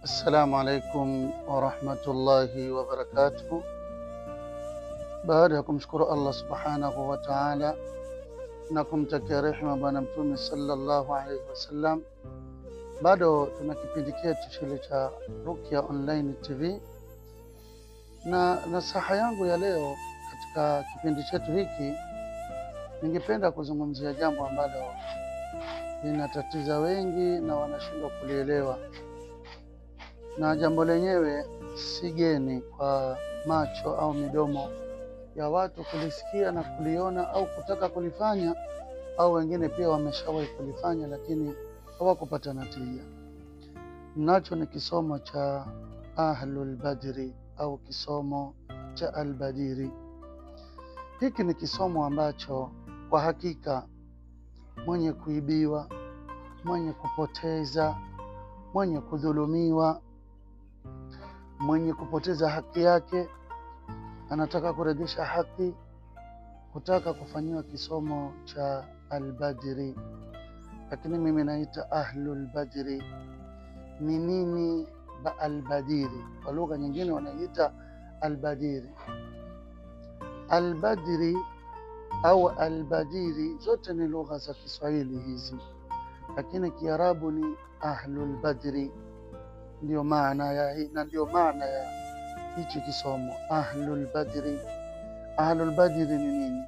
Assalamu alaikum warahmatullahi wabarakatuh. Baada ya kumshukuru Allah subhanahu wa ta'ala na kumtakia rehema Bwana Mtume sallallahu alaihi wasallam, bado tuna kipindi chetu chile cha Ruqya Online TV, na nasaha yangu ya leo katika kipindi chetu hiki, ningependa kuzungumzia jambo ambalo linatatiza wengi na wanashindwa kulielewa, na jambo lenyewe si geni kwa macho au midomo ya watu kulisikia na kuliona au kutaka kulifanya, au wengine pia wameshawahi kulifanya lakini hawakupata natija. Nacho ni kisomo cha Ahlul Badri au kisomo cha Albadiri. Hiki ni kisomo ambacho kwa hakika mwenye kuibiwa, mwenye kupoteza, mwenye kudhulumiwa, mwenye kupoteza haki yake, anataka kurejesha haki, kutaka kufanyiwa kisomo cha Albadri, lakini mimi naita Ahlul Badri. Ni nini ba Albadiri? Kwa lugha nyingine wanaiita Albadiri. Albadri au Albadiri zote ni lugha za Kiswahili hizi, lakini Kiarabu ni Ahlul Badri, ndio maana ya na ndio maana ya hichi kisomo Ahlul Badri. Ahlul Badri ni nini?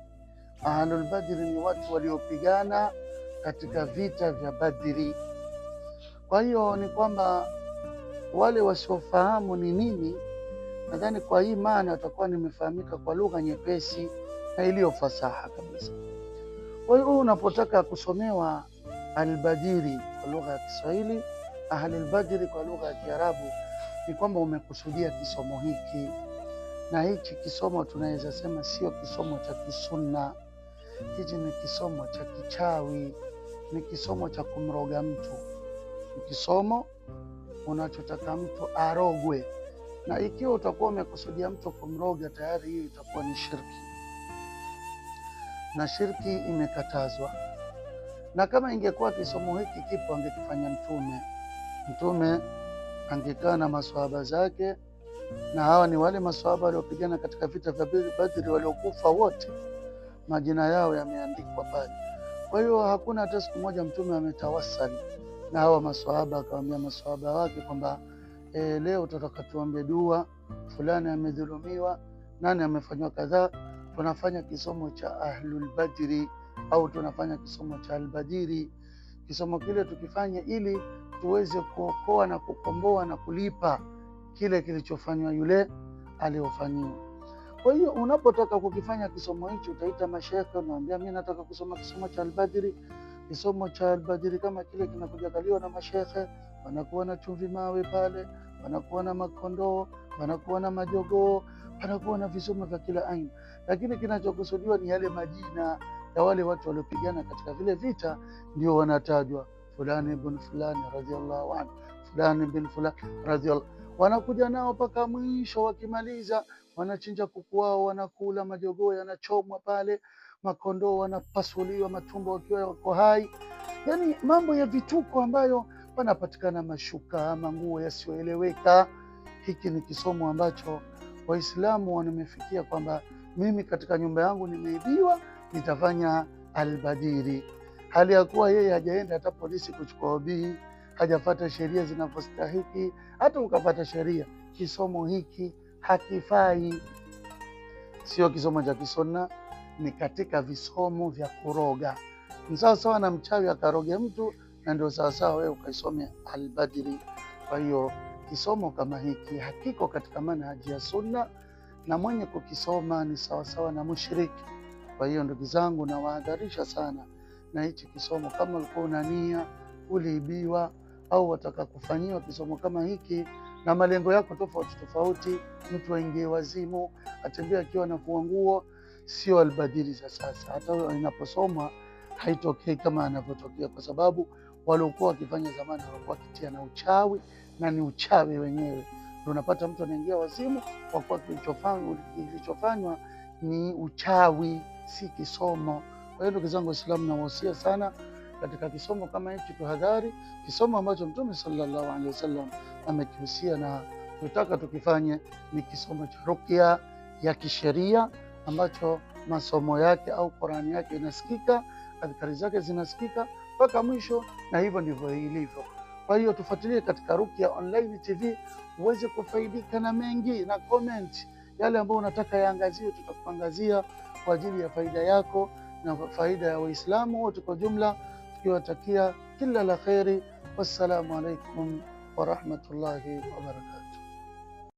Ahlul Badri ni watu waliopigana katika vita vya Badri. Kwa hiyo ni kwamba wale wasiofahamu ni nini, nadhani kwa hii maana watakuwa nimefahamika kwa lugha nyepesi na iliyo fasaha kabisa. Kwa hiyo unapotaka kusomewa Albadiri kwa lugha ya Kiswahili, Ahlul Badri kwa lugha ya Kiarabu, ni kwamba umekusudia kisomo hiki, na hichi kisomo tunaweza sema sio kisomo cha kisunna. Hichi ni kisomo cha kichawi, ni kisomo cha kumroga mtu, ni kisomo unachotaka mtu arogwe, na ikiwa utakuwa umekusudia mtu kumroga, tayari hiyo itakuwa ni shirki, na shirki imekatazwa. Na kama ingekuwa kisomo hiki kipo, angekifanya Mtume. Mtume angekaa na maswahaba zake, na hawa ni wale maswahaba waliopigana katika vita vya Badri, waliokufa wote, majina yao yameandikwa pale. Kwa hiyo hakuna hata siku moja Mtume ametawasali na hawa maswahaba akawaambia maswahaba wake kwamba leo tutataka tuombe dua, fulani amedhulumiwa, nani amefanywa kadhaa, tunafanya kisomo cha Ahlul Badri au tunafanya kisomo cha Albadiri. Kisomo kile tukifanya ili tuweze kuokoa na kukomboa na kulipa kile kilichofanywa yule aliyofanyiwa. Kwa hiyo unapotaka kukifanya kisomo hicho, utaita mashekhe, unaambia mimi nataka kusoma kisomo cha Albadiri. Kisomo cha Albadiri kama kile kinakuja kaliwa na mashekhe, wanakuwa na chumvi mawe pale, wanakuwa na makondoo, wanakuwa na majogoo, wanakuwa na visomo vya kila aina, lakini kinachokusudiwa ni yale majina ya wale watu waliopigana katika vile vita, ndio wanatajwa, fulani ibn fulani radhiallahu anhu, fulani ibn fulani radhiallahu. Wanakuja nao mpaka mwisho, wakimaliza wanachinja kuku wao, wanakula, majogoo yanachomwa pale, makondoo wanapasuliwa matumbo wakiwa wako hai, yaani mambo ya vituko ambayo panapatikana mashuka, manguo yasiyoeleweka. Hiki ni kisomo ambacho Waislamu wamefikia kwamba mimi katika nyumba yangu nimeibiwa, nitafanya Albadiri, hali ya kuwa yeye hajaenda hata polisi kuchukua obii, hajafata sheria zinavyostahiki. Hata ukapata sheria, kisomo hiki hakifai, sio kisomo cha kisunna, ni katika visomo vya kuroga. Ni sawasawa na mchawi akaroge mtu, na ndio sawasawa wewe ukaisome Albadiri. Kwa hiyo kisomo kama hiki hakiko katika manhaji ya sunna, na mwenye kukisoma ni sawasawa na mushriki. Kwa hiyo ndugu zangu, nawahadharisha sana na hichi kisomo. Kama ulikuwa una nia, uliibiwa au wataka kufanyiwa kisomo kama hiki na malengo yako tofauti tofauti, mtu aingie wazimu, atembee akiwa anafua nguo, sio Albadiri za sasa. Hata inaposomwa haitokei kama anavyotokea, kwa sababu waliokuwa wakifanya zamani walikuwa wakitia na uchawi, na ni uchawi wenyewe. Ndio unapata mtu anaingia wazimu kwa kuwa kilichofanywa ni uchawi, si kisomo. Kwa hiyo ndugu zangu Waislamu, nawahusia sana Katika kisomo kama hichi tuhadhari, kisomo ambacho Mtume sallallahu alaihi wasallam amekihusia na tutaka tukifanye ni kisomo cha ruqya ya kisheria ambacho masomo yake au Qurani yake inasikika, adhkari zake zinasikika mpaka mwisho, na hivyo ndivyo ilivyo. Kwa hiyo tufuatilie katika Ruqya Online TV uweze kufaidika na mengi, na comment yale ambayo unataka yaangaziwe, tutakuangazia kwa ajili ya faida yako na faida ya Waislamu wote kwa jumla, tukiwatakia kila la kheri. Wassalamu alaikum warahmatullahi wabarakatuh.